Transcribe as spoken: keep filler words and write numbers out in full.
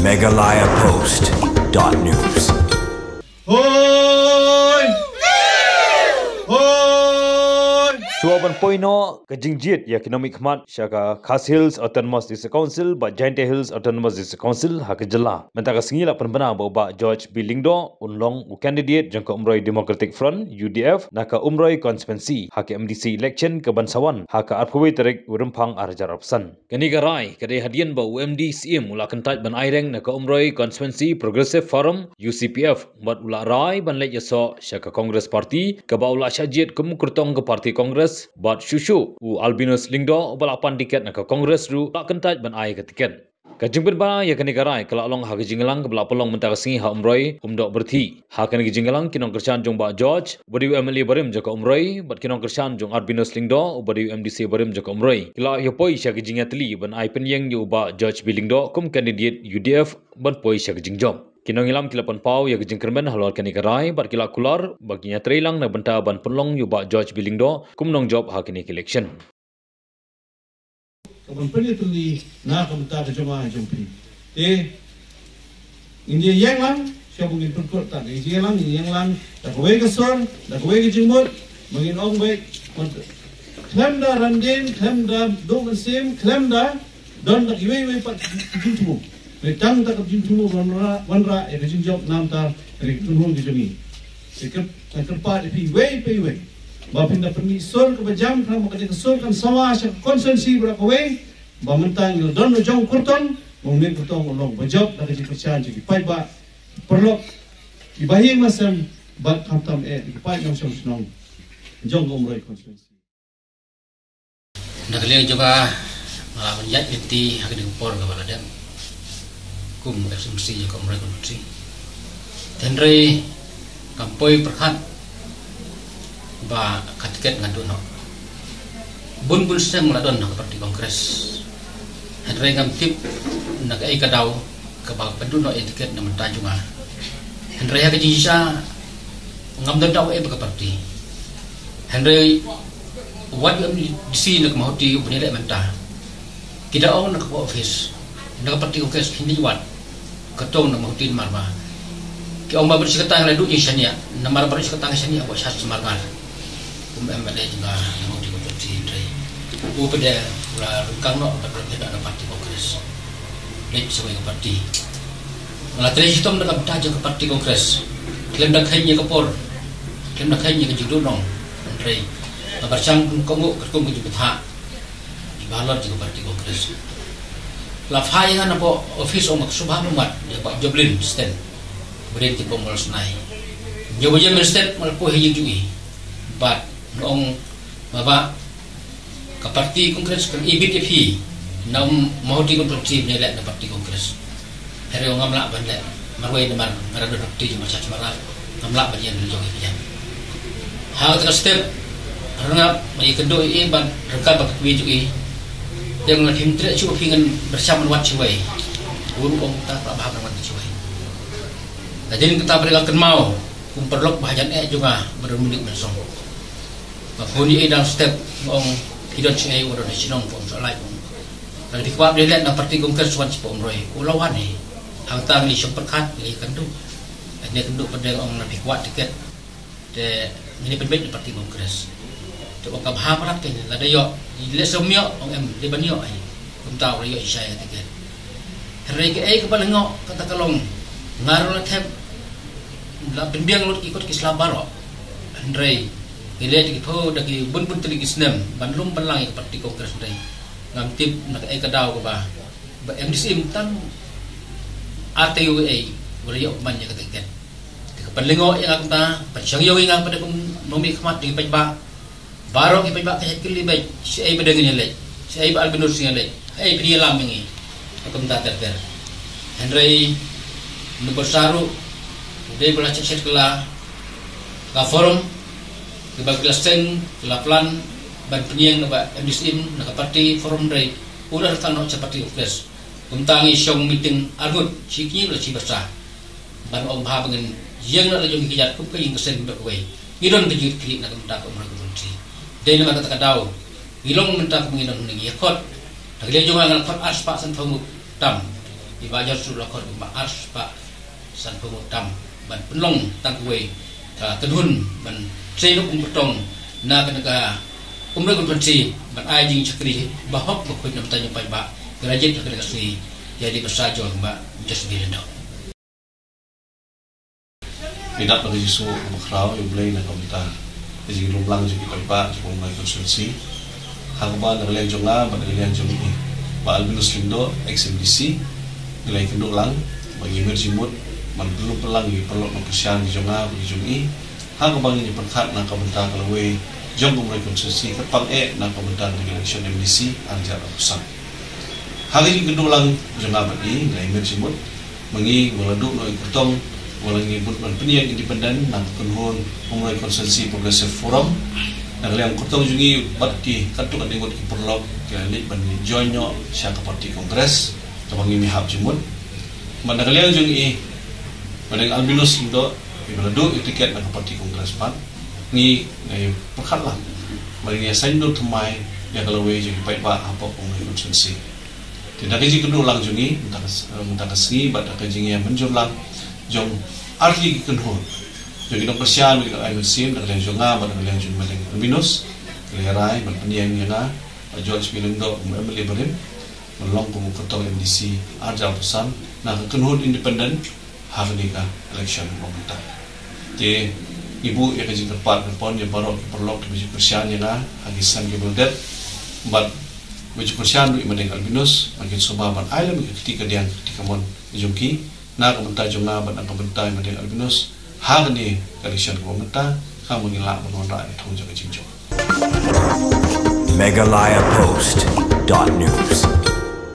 Meghalaya Post dot news. Hoi! Hoi! Shuwa ban poi noh ka jingjied ïa ki nongmihkhmat sha ka Khasi Hills Autonomous District Council bad Jaintia Hills Autonomous District Council ha ka jylla, mynta ka sngi la pynbna ba u Bah George B Lyngdoh un long u candidate jong ka Umroi Democratic Front, U D F, na ka Umroi constituency ha ka M D C election ka ban sa wan ha ka arphew wei tarik u Rymphang ar hajar arphew san. Kane ka rai ka dei hadien ba u M D Syiem u la kyntait ban aireng na ka Umroi Constituency Progressive Forum, U C P F, bad u la rai ban leit ïasoh sha ka Congress Party, kaba u la shah jied kum u kyrtong ka party Congress, bad shuh shuh u Albinus Lyngdoh uba la pan tiket na ka Congress ruh u la kyntait ban ai ka tiket. Ka jingpynbna ïa kane ka rai ka la long ha ka jingïalang kaba la pynlong mynta ka sngi ha Umroi, Umdoh Byrthi. Ha kane ka jingïalang ki nongkyrshan jong u Bah George, uba dei u M L A barim jong ka Umroi, bad ki nongkyrshan jong u Albinus Lyngdoh, uba dei u M D C barim jong ka Umroi, ki la ïa poi sha ka jingïatylli ban ai pynïeng ïa u Bah George B Lyngdoh kum candidate U D F ban poi sha ka jingjop. Ki nongïalam ki la pynpaw ïa ka jingkyrmen halor kane ka rai bad ki la kular ba kin ïatreilang na ka bynta ban pynlong ïa u Bah George B Lyngdoh kum nongjop ha kane ka election. Ka ban pynïatylli na ka bynta ka jong nga jong phi. Te ngin ïeng lang, sha ba ngin pynkut, te ngin ïeng lang, ngin ïeng lang da kawei ka sur, da kawei ka jingmut, ba ngin ong beit, khlem da randien, khlem da duh mynsiem, khlem da don da kiwei kiwei pat ki jingthmu. Beit tang da ka jingthmu wanrah, wanrah ïa ka jingjop namar ka ri Khasi Hills ka jong ngi. Te kyrpad ïa phi iwei pa iwei ba phin da pynmih sur kaba jam, khnang ba ka dei ka sur kan sawa sha ka constituency baroh kawei, ba mynta ngi la don u jong u kyrtong, ba u kyrtong u long uba jop da ka jingkyrshan jong ki paidbah, paralok, ki bahaïing bahasem, bad khamtam eh ki paid nongshong shnong jong ka Umroi constituency. Na ka liang jong nga, nga la ban ïaid lynti ha kane ka por kaba la dep kum u S M C jong ka Umroi constituency. Hynrei ngam poi pyrkhat ba ka tiket ngan duh noh. Bun bun snem nga la don ha ka party Congress. Hynrei ngam tip na kaei ka daw kaba pynduh noh ïa tiket na ka bynta jong nga. Hynrei ha ka jingshisha ngam don daw eh bad ka party. Hynrei wat u M D C na ka Mawhati uba ïaleh mynta, ki da ong na ka office, na ka party Congress, hynrei wat ka tong na Mawhati namar ba ki ong ba baroh shi katta ngi la duh jingshaniah, namar baroh shi katta ngi shaniah bad shah sumar ngar. Kum M L A jong nga na Mawhati constituency, hynrei u pat u la ryngkang noh bad u la pynïaid na party Congress. Leit sha kawei ka party. Nga la trei shitom na ka bynta jong ka party Congress. Khlem da kheiñ ïa ka por, khlem da kheiñ ïa ka jingduhnong, hynrei nga pyrshang kum ka nguh katkum ka jingbatai ki bahalor jong ka party Congress. La phah ïa nga napoh office, ong ba ka sngewbha ban wad ïa Bah Joblin Sten, ba dei na ki Pongmol Snai. Hynñiew baje mynstep nga la poi ha ïing jong i bad nga ong, Bah, ka party Congress kan ibit ïa phi na Mawhati constituency ban ïaleh na party Congress. Hynrei ngam lah ban leh marwei namar nga la don ha party jong Bah Charles Marngar, ngam lah ban ïeng na la jong i pyrshah. Ha kata ka step, Rngap, nga ïakynduh ïa i bad ryngkat bad ka kmie jong i. Te nga la, phim treh shuh ba phi ngan pyrshang ban wad shawei. U ruh u ong, ta, ta, bah, ngan wad shawei. Hadien kata ba dei ka kynmaw kum paralok ba hajan eh jong nga, Bah Dominic Mensong. Nga phone ïa i dang step, nga ong, phi don shaei? Nga don ha shnong, phi ong, sha lai, phi ong. Lada phi kwah ban ïaleh na party Congress, wan shapoh Umroi. U la wan hi. Hangta ngi shong pyrkhat, ngi ïakynduh. Ngi ïakynduh pat, nga ong, lada phi kwah tiket, te ngin ïa pynbeit na party Congress. Te u ong, ka bha palat kane, lada ïoh. Lehse ym ïoh, ong, em, dei ban ïoh hi. Kumta u la ïoh i shai ka tiket. Hynrei kaei kaba lyngngoh, kata ka long, nga ruh la thep, la pynbiang lut ki kot ki sla baroh. Hynrei ngi leh da ki phew, da ki bun bun tylli ki snem ban lum ban lang ïa ka party Congress, hynrei ngam tip na kaei ka daw kaba, ba M D C ym tang ar taïew ei ba la ïoh ban ïa ka tiket. Te ka pynlyngngoh ïa nga kumta, pynshong ïa nga pat kum nongmihkhmat jong ki paidbah. Baroh ki paidbah ki hap kylli beit, shaei ba dang ngin ïaleit, shaei ba Albinus ngin ïaleit, haei phin ïalam ïa ngi. Kumta ter ter. Hynrei na ka por sa ruh, dei ba la shet shet kylla ka forum, kiba ki la seng, ki la plan ban pynïeng na Bah M D Syiem na ka party forum, hynrei u la ryngkang noh sha party Congress. Kumta ngi shong meeting arngut, shi kñi la shi basa. Ban ong bha ba ngin ïeng na la jong ki kjat kum ka ïing ka sem bad kawei. Ngi don ka jingkitkhlieh na ka bynta ka Umroi constituency. Dei namar kata ka daw ngi long mynta kum ngi don hangne, ngi ïakhot. Na ka liang jong nga, nga la khot ar spah sanphew ngut tam. Iba jar shu la khot kumba arspah sanphew tam ban pynlong tang kawei ka kynhun ban trei ruh kum kyrtong na ka na ka umroi constituency ban ai jingshakri ba hok ba khuid na bynta jong paidbah. Ka la jied ha ka na ka sngi ïa dei ba sa jong ba Josephine Lyngdoh. Ïa dap da ka jingsngew ba khraw ïa U Blei na ka bynta ka jinglong lang jong ki paidbah jong ka umroi constituency. Ha kaba na ka liang jong nga bad na ka liang jong i Bah Albinus Lyngdoh, ex M D C, ngi la ïakynduh lang ba ngi mir jingmut ban pynlong pynlang ïa ki paralok nongkyrshan ki jong nga bad ki jong i, ha kaba ngin ïa pyrkhat na ka bynta ka lawei jong ka umroi constituency kyrpang eh na ka bynta ka election M D C ar hajar arphew san. Ha ka jingkynduh lang jong nga bad i, ngi la ïa mir jingmut ba ngi, ngi la duh noh ïa u kyrtong ba la ngi bud ban pynïeng independent na ka kynhun Umroi Constituency Progressive Forum. Na ka liang u kyrtong jong ngi bad ki katto katne ngut ki paralok ki la leit ban join noh sha ka party Congress kaba ngim ïahap jingmut. Bad na ka liang jong i Madeng Albinus Lyngdoh, iba la duh ïa u tiket na ka party Congress pat, ngi, ngi pyrkhat lang ba ngin ïa saiñdur thymmai ïa ka lawei jong ki paidbah hapoh Umroi Constituency. Te da ka jingkynduh lang jong ngi mynta ka, mynta ka sngi bad da ka jingïamynjur lang jong artylli ki kynhun jong ki nongkyrshan bad ki nongai mynsiem, na ka liang jong nga bad na ka liang jong Madeng Albinus, ngi la rai ban pynïeng ïa nga Bah George B. Lyngdoh kum u M L A barim ban long kum u kyrtong M D C ar hajar arphew san na ka kynhun independent ha kane ka election ba mynta. Te ngi buh ïa ka jingkyrpad kyrpon ïa baroh ki paralok kiba ju kyrshan ïa nga ha ki snem kiba la dep bad ba ju kyrshan ruh ïa Madeng Albinus, ba kin sngewbha ban ai lem ïa ka kti kadiang, ka kti kamon jong ki na ka bynta jong nga bad na ka bynta ïa Madeng Albinus ha kane ka election kaba mynta, khnang ba ngin lah ban wanrah ïa ka thong jong ka jingjop. Meghalaya Post dot news.